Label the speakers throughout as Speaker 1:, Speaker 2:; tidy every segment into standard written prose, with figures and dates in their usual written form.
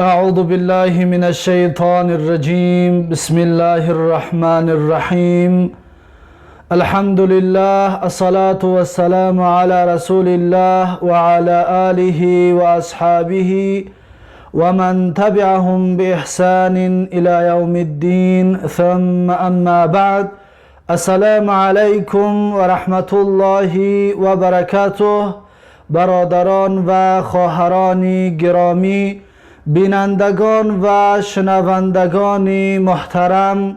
Speaker 1: أعوذ بالله من الشيطان الرجيم. بسم الله الرحمن الرحيم. الحمد لله، الصلاة والسلام على رسول الله وعلى آله وأصحابه ومن تبعهم بإحسان إلى يوم الدين. ثم أما بعد، السلام عليكم ورحمة الله وبركاته. برادران و خواهران گرامی، بینندگان و شنوندگان محترم،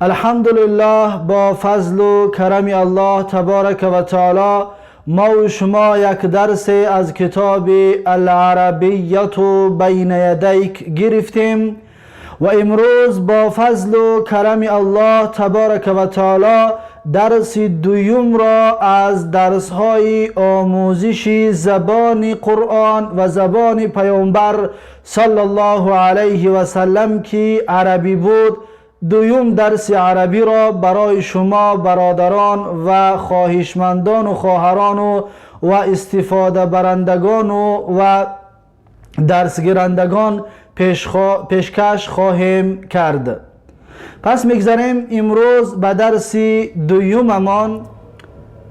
Speaker 1: الحمدلله، با فضل و کرم الله تبارک و تعالی ما و شما یک درس از کتاب العربیت بین یدیک گرفتیم و امروز با فضل و کرم الله تبارک و تعالی درس دوم را از درس های آموزش زبان قرآن و زبان پیامبر صلی الله علیه و سلم که عربی بود، دوم درس عربی را برای شما برادران و خواهشمندان و خواهران و استفاده برندگان و درسگیرندگان پیشکش خواهیم کرد. پس میگذریم امروز به درس دویممان.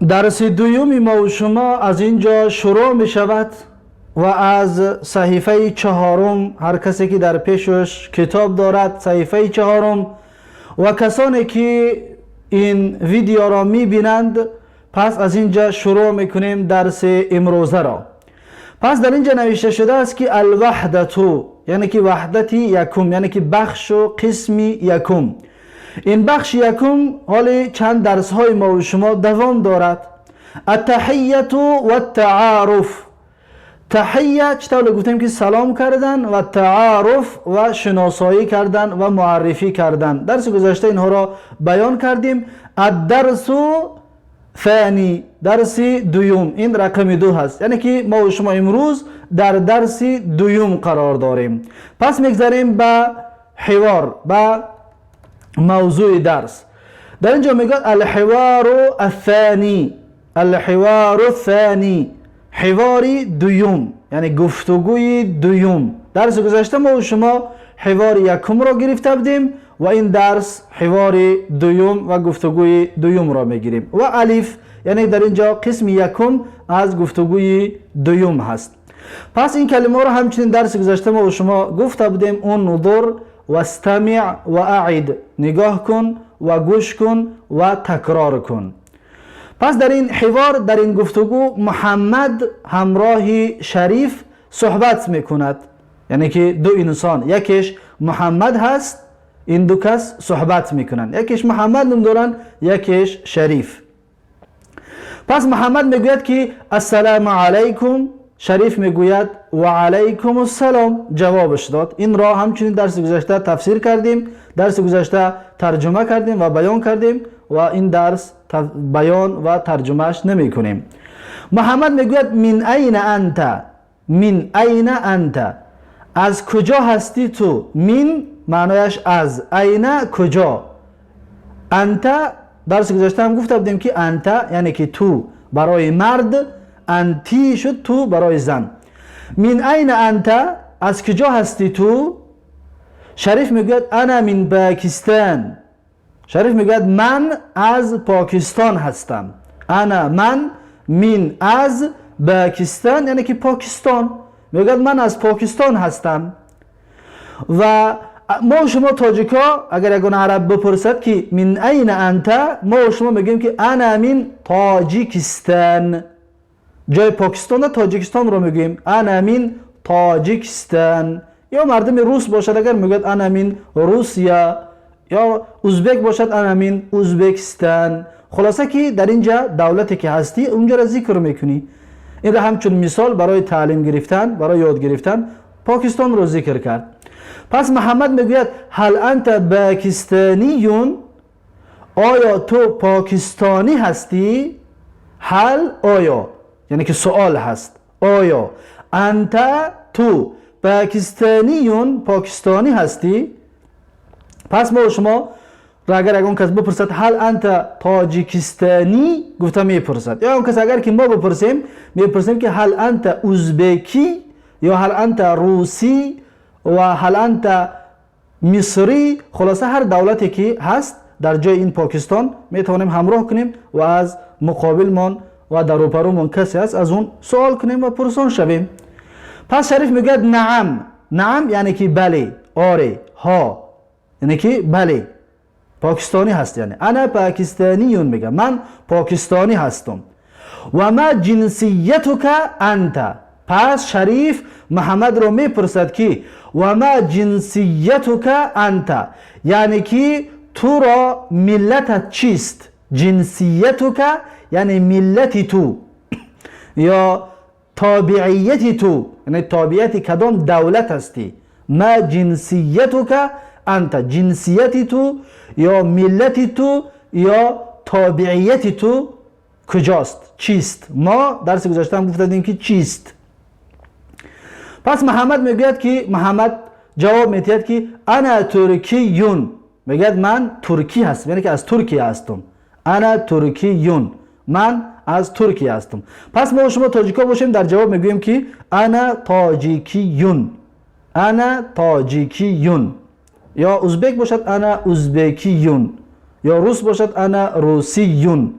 Speaker 1: درس دویم ما و شما از اینجا شروع می شود و از صحیفه چهارم. هر کسی که در پیشش کتاب دارد، صحیفه چهارم، و کسانی که این ویدیو را می بینند، پس از اینجا شروع میکنیم درس امروزه را. پس در اینجا نوشته شده است که الوحدة، یعنی که وحدت یکم، یعنی که بخش و قسم یکم. این بخش یکم حال چند درس های ما و شما دوام دارد. التحیة و التعارف. تحیه چطور گفتیم که سلام کردن و تعارف و شناسایی کردن و معرفی کردن. درس گذشته اینها را بیان کردیم. الدرس ثانی، درس دوم، این رقم 2 هست، یعنی که ما و شما امروز در درس دوم قرار داریم. پس میگذریم به حوار، به موضوع درس. در اینجا میگه الحوار الثانی، الحوار الثانی، حوار دوم، یعنی گفتگوی دوم. درس گذشته ما و شما حوار یکم را گرفته بودیم و این درس حوار دوم و گفتگوی دوم را میگیریم و الف، یعنی در اینجا قسم یکم از گفتگوی دوم هست. پس این کلمه را همچنین درس گذشته ما و شما گفته بودیم: انظر واستمع و اعد، نگاه کن و گوش کن و تکرار کن. پس در این حوار، در این گفتگو، محمد همراه شریف صحبت میکند، یعنی که دو انسان، یکیش محمد هست. این دو کس صحبت میکنند، یکیش محمد نام دارن، یکیش شریف. پس محمد میگوید که السلام علیکم. شریف میگوید و علیکم السلام، جوابش داد. این را همچنین درس گذشته تفسیر کردیم، درس گذشته ترجمه کردیم و بیان کردیم و این درس بیان و ترجمهش نمی کنیم. محمد میگوید من این انت؟ من این انت؟ از کجا هستی تو؟ من معنایش از، این کجا، انت. درس گذشته هم گفته بودیم که انت یعنی که تو برای مرد، انتی شد تو برای زن. من این انت؟ از کجا هستی تو؟ شریف میگوید انا من پاکستان. شریف میگوید من از پاکستان هستم. انا من، من از، پاکستان یعنی که پاکستان. میگوید من از پاکستان هستم. و ما و شما تاجیکا اگر یگان عرب بپرسد که من این انت، ما و شما میگیم که انا من تاجیکستان. جای پاکستان تاجیکستان رو میگیم، انا من تاجیکستان. یا مردم روس باشد اگر، میگوید انا من روسیه، یا ازبک باشد، انا من ازبکستان. خلاصه که در اینجا دولتی که هستی اونجا را ذکر میکنی. این را همچون مثال برای تعلیم گرفتن، برای یاد گرفتن، پاکستان رو ذکر کرد. پس محمد میگوید هل انت پاکستانی؟ آیا تو پاکستانی هستی؟ هل آیا، یعنی که سوال هست. آیا، انت تو، پاکستانی پاکستانی هستی؟ پس ما شما را اگر اون کس بپرسد هل انت تاجیکستانی گفته میپرسد، یا اون کس اگر که ما بپرسیم، میپرسیم که هل انت ازبکی یا هل انت روسی. و هل انت مصری. خلاصه هر دولتی که هست در جای این پاکستان میتوانیم همراه کنیم و از مقابلمان و در روبرومان کسی هست از اون سوال کنیم و پرسان شویم. پس شریف میگه نعم. نعم یعنی که بله، آره، ها، یعنی که بله، پاکستانی هست. یعنی انا پاکستانیون میگه من پاکستانی هستم. و ما جنسیتک انت. پس شریف محمد رو میپرسد که و ما جنسیتک انت، یعنی که تو را ملتت چیست؟ جنسیتک یعنی ملت تو یا تابعیت تو، یعنی تابعیت کدام دولت هستی. ما جنسیتک انت، جنسیت تو یا ملت تو یا تابعیت تو کجاست، چیست؟ ما درس گذشته هم گفتیم که چیست. پس محمد میگوید که، محمد جواب میدهد که انا ترکیون، میگوید من ترکی هستم، یعنی که از ترکیه هستم. انا ترکیون، من از ترکیه هستم. پس ما شما تاجیکا باشیم در جواب میگوییم که انا تاجیکیون، انا تاجیکیون. یا ازبک باشد انا ازبکیون، یا روس باشد انا روسیون.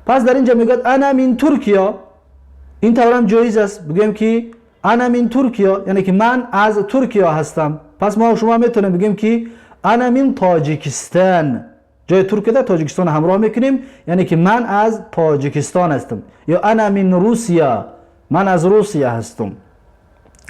Speaker 1: پس در اینجا میگوید انا من ترکیه. این طور هم جایز است بگوییم که انا من ترکیه، یعنی که من از ترکیه هستم. پس ما شما میتونیم بگیم که انا من تاجیکستان، جای ترکیه در تاجیکستان همراه میکنیم، یعنی که من از تاجیکستان هستم. یا انا من روسیه، من از روسیه هستم.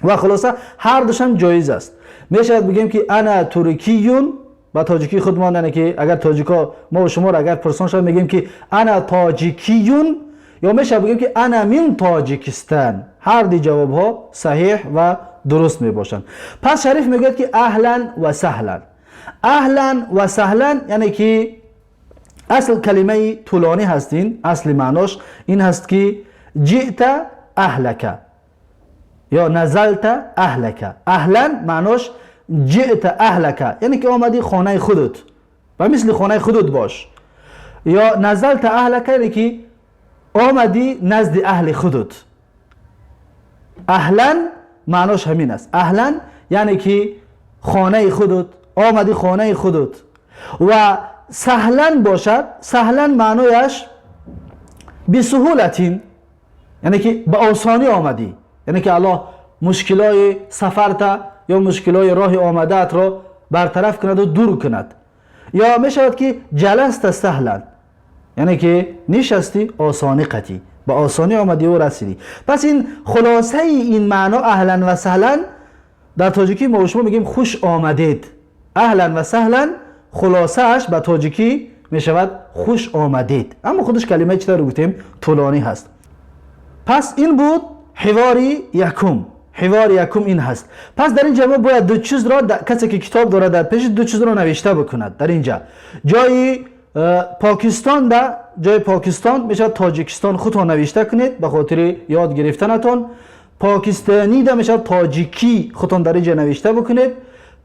Speaker 1: و خلاصه هر دوش هم جایز است. میشود بگیم که انا ترکیون با تاجیکی خودمان، یعنی که اگر تاجیکا ما و شما را اگر پرسان شد میگیم که انا تاجیکیون، یا میشه بگیم که انا من تاجیکستان. هر دی جواب ها صحیح و درست می باشند. پس شریف میگوید که اهلا و سهلا. اهلا و سهلا یعنی که اصل کلمه طولانی هستین، اصل معناش این هست که جئت اهلک یا نزلت اهلک. اهلا معناش جئت اهلک یعنی که آمدی خانه خودت و مثل خانه خودت باش، یا نزلت اهلک یعنی که آمدی نزد اهل خودت. اهلا معناش همین است. اهلا یعنی که خانه خودت، آمدی خانه خودت. و سهلا باشد، سهلا معنایش بسهولتین یعنی که به آسانی آمدی، یعنی که الله مشکلای سفرت یا مشکلای راه آمدت را برطرف کند و دور کند. یا می شود که جلست سهلا یعنی که نشستی آسانی قطی، به آسانی آمدی و رسیدی. پس این خلاصه این معنا اهلا و سهلا در تاجیکی ما و شما میگیم خوش آمدید. اهلا و سهلا خلاصه اش به تاجیکی می شود خوش آمدید، اما خودش کلمه چطور گفتیم طولانی هست. پس این بود حواری یکم. حوار یکم این هست. پس در اینجا ما باید دو چیز را کسی که کتاب داره در پیش دو چیز را نوشته بکند. در اینجا جای پاکستان در جای پاکستان میشه تاجیکستان خودتان نوشته کنید به خاطر یاد گرفتنتان. پاکستانی ده میشه تاجیکی خودتان در اینجا نوشته بکنید.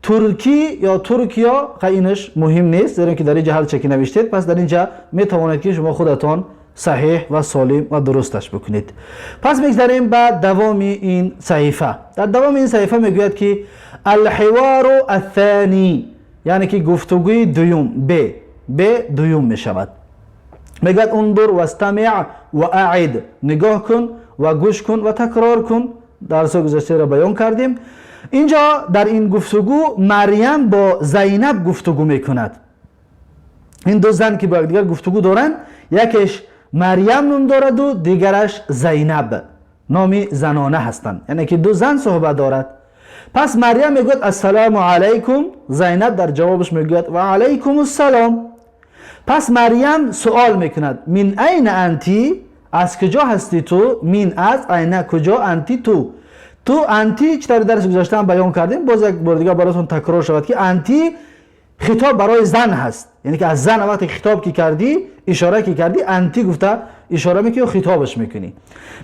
Speaker 1: ترکی یا ترکیا اینش مهم نیست، زیرا که در اینجا هر چه که نوشتید پس در اینجا میتوانید که شما خودتان صحیح و سالم و درستش بکنید. پس میگذریم به دوام این صحیفه. در دوام این صحیفه میگوید که الحوار الثانی یعنی که گفتگوی دوم، ب دوم میشود. میگوید انظر واستمع و اعد، نگاه کن و گوش کن و تکرار کن. درس گذشته را بیان کردیم. اینجا در این گفتگو مریم با زینب گفتگو میکند. این دو زن که با یکدیگر گفتگو دارند، یکیش مریم نام دارد و دیگرش زینب، نام زنانه هستند، یعنی که دو زن صحبت دارد. پس مریم میگوید السلام علیکم، زینب در جوابش میگوید و علیکم السلام. پس مریم سوال میکند من این انتی، از کجا هستی تو؟ من از، این کجا، انتی تو. تو انتی چطور درس گذشته هم بیان کردیم، باز یک بار دیگه براتون تکرار شود که انتی خطاب برای زن هست، یعنی که از زن وقتی خطاب کی کردی، اشاره کی کردی، انتی گفته اشاره میکنی و خطابش میکنی.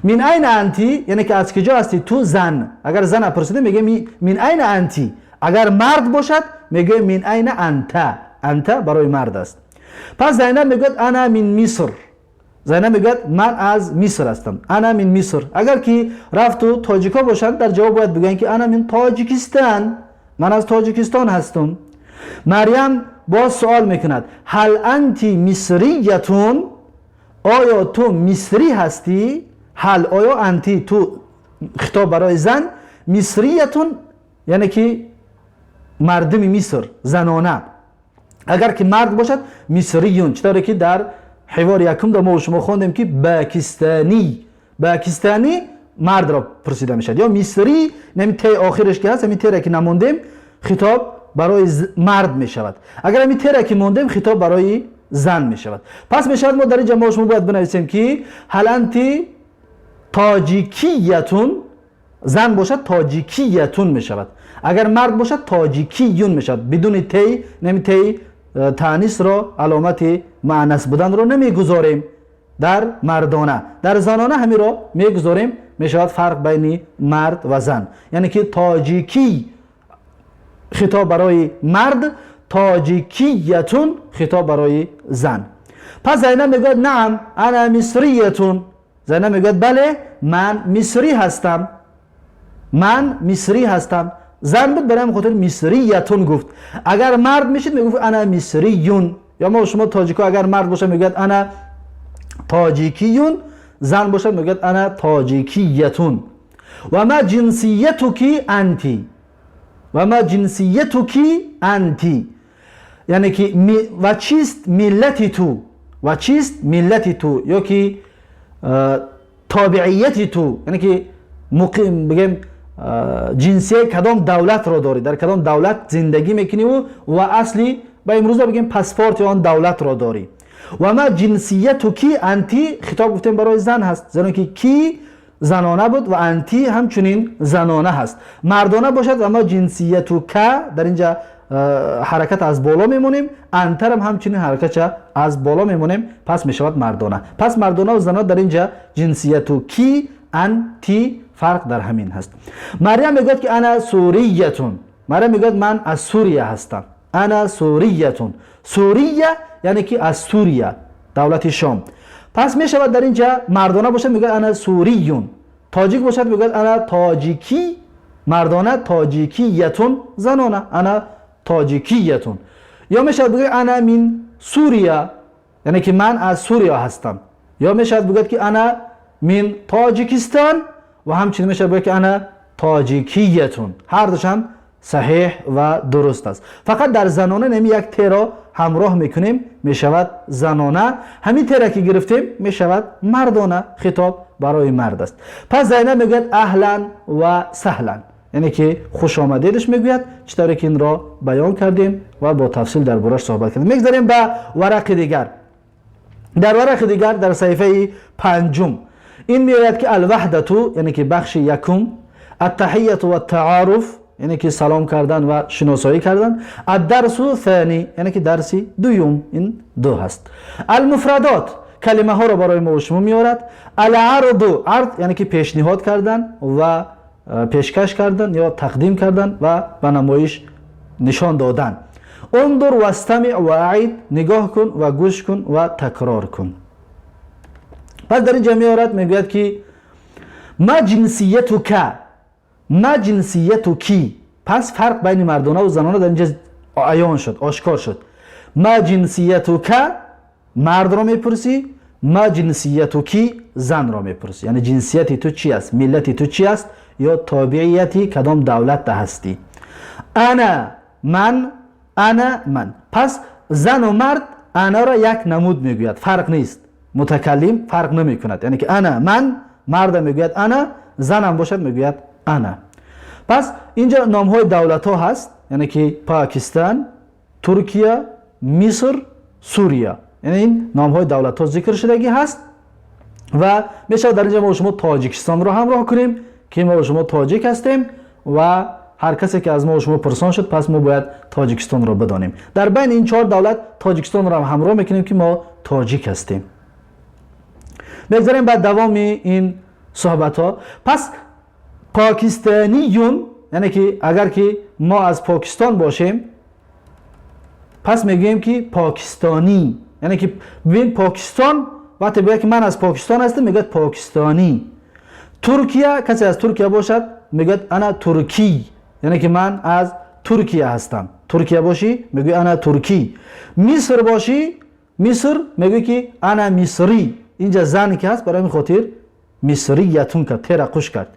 Speaker 1: من این انتی یعنی که از کجا هستی تو زن. اگر زن پرسیده میگه من این انتی، اگر مرد باشد میگه من این انت، انت برای مرد است. پس زینب میگوید انا من مصر، Зайнаб мегӯяд: ман аз Миср ҳастам, أنا من مصر. Агар ки рафту тоҷикҳо бошанд, дар ҷавоб бояд бигӯянд ки أنا من Тоҷикистон, ман аз Тоҷикистон ҳастам. Марьям боз суол мекунад: هل أنت مصرية? Оё ту мисрӣ ҳастӣ? هل оё, أنت ту, хитоб барои зан, مصرية яъне ки мардуми Миср, занона. Агар ки мард бошад, مصري. Чӣ ки дар ҳивори якум мо шумо хондем ки باكستاني, باكستاني мардро пурсида мешавад ё مصري. Нами те охираш ки ҳаст, ҳамин тера ки намондем, хитоб барои мард мешавад. Агар ҳамин тера ки мондем, хитоб барои зан мешавад. Пас мешавад, мо дар инҷа мо шумо бояд бинависем ки هل أنت تاجيكية. Зан бошад, تاجيكية мешавад, агар мард бошад, تاجيكي мешавад, бидуни тей. Нами тей таънисро, аломати муаннас буданро намегузорем дар мардона, дар занона ҳамиро мегузорем. Мешавад фарқ байни мард ва зан, яъне ки تاجيكي хитоб барои мард, تاجيكية хитоб барои зан. Пас Зайнаб мегӯяд: نعم، أنا مصرية. Зайнаб мегӯяд: бале, ман мисрӣ ҳастам, ман мисрӣ ҳастам. Зан буд, барои ҳамин хотир مصرية гуфт. Агар мард мешид, мегуфт أنا مصري. Ё мо шумо тоҷико, агар мард бошад, мегӯяд أنا تاجيكي, зан бошад, мегӯяд أنا تاجيكية. وما جنسيتك أنت؟ وما جنسيتك أنت? Яъне ки ва чист миллати ту, ва чист миллати ту ё ки тобиияти ту, яъне ки муқим бигем, ҷинсияи кадом давлатро дорӣ, дар кадом давлат зиндагӣ мекуниву ва асли ба имрӯза бигем, паспорти он давлатро дорӣ. وما جنسيتك أنت хитоб гуфтем барои зан ҳаст, зеро ки ки занона буд ва أنت ҳамчунин занона ҳаст. Мардона бошад, وما جنسيتك, дар инҷа ҳаракат аз боло мемонем, أنت рам ҳамчунин ҳаракатша аз боло мемонем, пас мешавад мардона. Пас мардона ва занона дар инҷа جنسيتك, أنت, фарқ дар ҳамин ҳаст. Марьям мегӯяд ки أنا سورية. Марьям мегӯяд: ман аз Сурия ҳастам. أنا سورية. سورية яъне ки аз Сурия, давлати Шом. Пас мешавад, дар инҷа мардона бошад, мегӯяд أنا سوري, тоҷик бошад, мегӯяд أنا تاجيكي мардона, تاجيكية занона, أنا تاجيكية. Ё мешавад бигӯяд أنا من سوريا, яъне ки ман аз Сурия ҳастам. Ё мешавад бигӯяд ки أنا من Тоҷикистон ва ҳамчунин мешавад бигӯяд ки أنا تاجيكية. Ҳардушам саҳеҳ ва дуруст аст. Фақат дар занона неми як теро ҳамроҳ мекунем, мешавад занона. Ҳамин тера ки гирифтем, мешавад мардона, хитоб барои мард аст. Пас Зайнаб мегӯяд: أهلا وسهلا, яъне ки хушомадедаш мегӯяд. Чӣ тавре ки инро баён кардем ва бо тафсил дар бораш суҳбат кардем. Мегзарем ба варақи дигар. Дар варақи дигар, дар саҳифаи панҷум, ин меояд ки الوحدة, яъне ки бахши якум, التحية والتعارف, яъне ки салом кардан ва шиносоӣ кардан, الدرس الثاني, яъне ки дарси дуюм, ин ду ҳаст. المفردات, калимаҳоро барои мо шумо меорад. العرض, عرض яъне ки пешниҳод кардан ва пешкаш кардан ё тақдим кардан ва ба намоиш нишон додан. انظر واستمع وأعد, нигоҳ кун ва гӯш кун ва такрор кун. Пас дар инҷа меорад, мегӯяд ки ما جنسيتك, ما جنسيتك. Пас фарқ байни мардона занона дар инҷа аён шуд, ошкор шуд. ما جنسيتك мардро мепурсӣ, ما جنسيتك занро мепурсӣ, яъне ҷинсияти ту чи аст, миллати ту чи аст ё тобиияти кадом давлатда ҳастӣ. أنا ман, أنا ман. Пас зану мард أنا ро як намуд мегӯяд, фарқ нест, мутакаллим фарқ намекунад, яъне ки أنا ман, марда мегӯяд أنا, занам бошад, мегӯяд أنا. Пас инҷо номҳои давлатҳо ҳаст, яъне ки Покистан, Туркия, Миср, Сурия, яъне ин номҳои давлатҳо зикр шудагӣ ҳаст. Ва мешавад дар инҷа мо шумо Тоҷикистонро ҳамроҳ кунем, ки мо шумо тоҷик ҳастем ва ҳар касе ки аз мо шумо пурсон шуд, пас мо бояд Тоҷикистонро бидонем. Дар байни ин чор давлат Тоҷикистонро ҳам ҳамроҳ мекунем, ки мо тоҷик ҳастем. Мегзарем ба давоми ин суҳбатҳо. Пас باكستاني, яъне ки агар ки мо аз Покистон бошем, пас мегӯем ки پاكستاني, яъне ки бибин, Покистон. وقتی بگه که من از پاکستان هستم میگه پاکستانی. ترکیه، کسی از ترکیه باشد میگه انا ترکی، یعنی که من از ترکیه هستم. ترکیه باشی میگه انا ترکی. مصر باشی، مصر میگه که انا مصری. اینجا زنی که هست برای این خاطر مصریتون کرد، تیره قش کرد.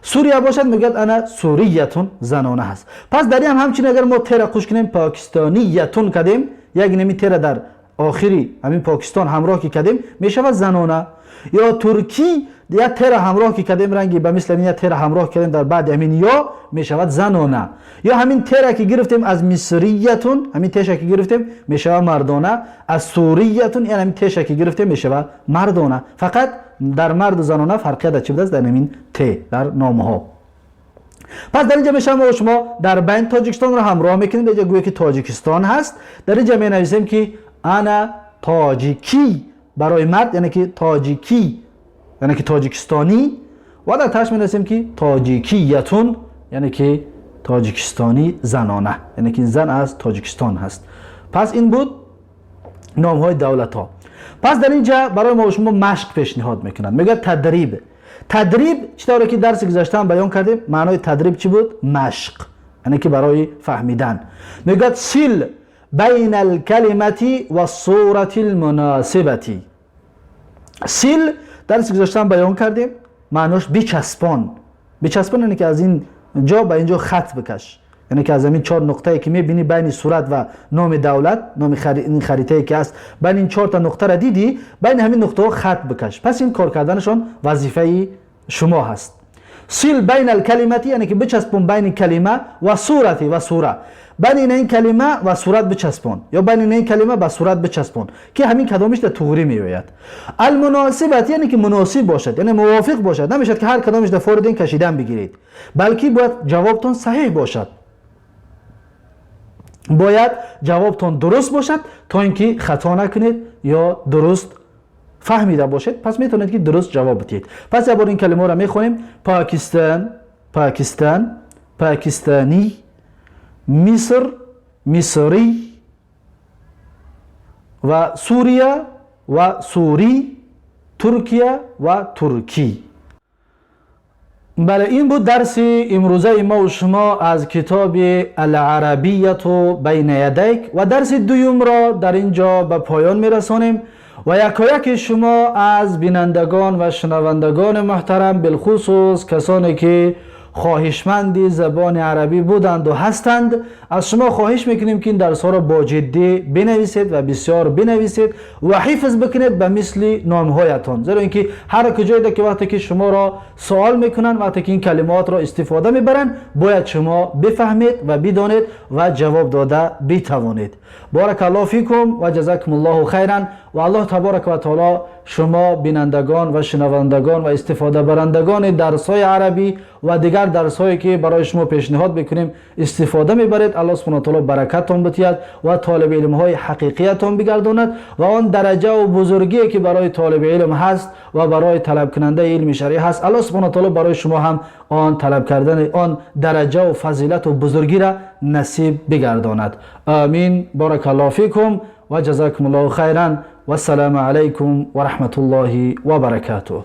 Speaker 1: سوریه باشد میگه انا سوریتون، زنانه هست. پس در این هم همچنین اگر ما تیره قش کنیم پاکستانیتون کردیم، یک نمی تیره در آخری همین پاکستان همراه که کردیم میشود زنانه. یا ترکی یا تیر همراه که کردیم رنگی به مثل این تیر همراه کردیم در بعد همین یا میشود زنانه. یا همین تیر که گرفتیم از مصریتون، همین تیشه که گرفتیم میشود مردانه. از سوریتون یعنی همین تیشه که گرفتیم میشود مردانه. فقط در مرد و زنانه فرقیت در چی بوده است؟ در همین ت در نامها. پس در اینجا میشه ما شما در بین تاجیکستان رو همراه میکنیم. در اینجا گویا که تاجیکستان هست، در اینجا می نویسیم که انا تاجیکی برای مرد، یعنی که تاجیکی یعنی که تاجیکستانی، و در تاش می نویسیم که تاجیکیتون یعنی که تاجیکستانی زنانه، یعنی که زن از تاجیکستان هست. پس این بود نام های دولت ها. پس در اینجا برای ما شما مشق پیشنهاد میکنند، میگه تدریب. تدریب چطوری که درس گذشته هم بیان کردیم، معنای تدریب چی بود؟ مشق، یعنی که برای فهمیدن. میگه صل بین الکلمة و الصورة المناسبة. صل درس گذشته هم بیان کردیم، معناش بچسبان. بچسبان یعنی که از این جا به اینجا خط بکش، یعنی که از همین چهار نقطه‌ای که میبینی بین صورت و نام دولت، نام این خریطه‌ای که هست، بین این چهار تا نقطه را دیدی، بین همین نقطه ها خط بکش. پس این کار کردنشون وظیفه شما هست. صل بین الکلمة یعنی که بچسبون بین کلمه و صورتی و صوره، بین این کلمه و صورت بچسبون، یا بین این کلمه با صورت بچسبون که همین کدامش در تغری میآید. المناسبت یعنی که مناسب باشد، یعنی موافق باشد. نمیشد که هر کدامش در فوردین کشیدن بگیرید، بلکه باید جوابتون صحیح باشد، باید جوابتون درست باشد تا اینکه خطا نکنید یا درست فهمیده باشید. پس میتونید که درست جواب بدید. پس یه بار این کلمه را میخونیم: پاکستان، پاکستان، پاکستانی، مصر، مصری و سوریه و سوری، ترکیه و ترکی. بله، این بود درس امروزه ما و شما از کتاب العربیة بین یدیک و درس دوم را در اینجا به پایان میرسانیم و یکایک شما از بینندگان و شنوندگان محترم، بالخصوص کسانی که خواهشمند زبان عربی بودند و هستند، از شما خواهش میکنیم که این درس ها را با جدی بنویسید و بسیار بنویسید و حفظ بکنید به مثل نامهایتان، زیرا اینکه هر کجایی که وقتی که شما را سوال میکنن، وقتی که این کلمات را استفاده میبرن، باید شما بفهمید و بدانید و جواب داده بتوانید. بارک الله فیکم و جزاکم الله خیرا. و الله تبارک و تعالی شما بینندگان و شنوندگان و استفاده برندگان درس های عربی و دیگر درس هایی که برای شما پیشنهاد میکنیم استفاده میبرید، الله سبحانه و تعالی برکتتان بتید و طالب علم های حقیقیتان بگرداند و آن درجه و بزرگی که برای طالب علم هست و برای طلب کننده علم شرعی هست، الله سبحانه و تعالی برای شما هم آن طلب کردن آن درجه و فضیلت و بزرگی را نصیب بگرداند. آمین. بارک الله فیکم و جزاکم الله خیرا و السلام علیکم و رحمت الله و برکاته.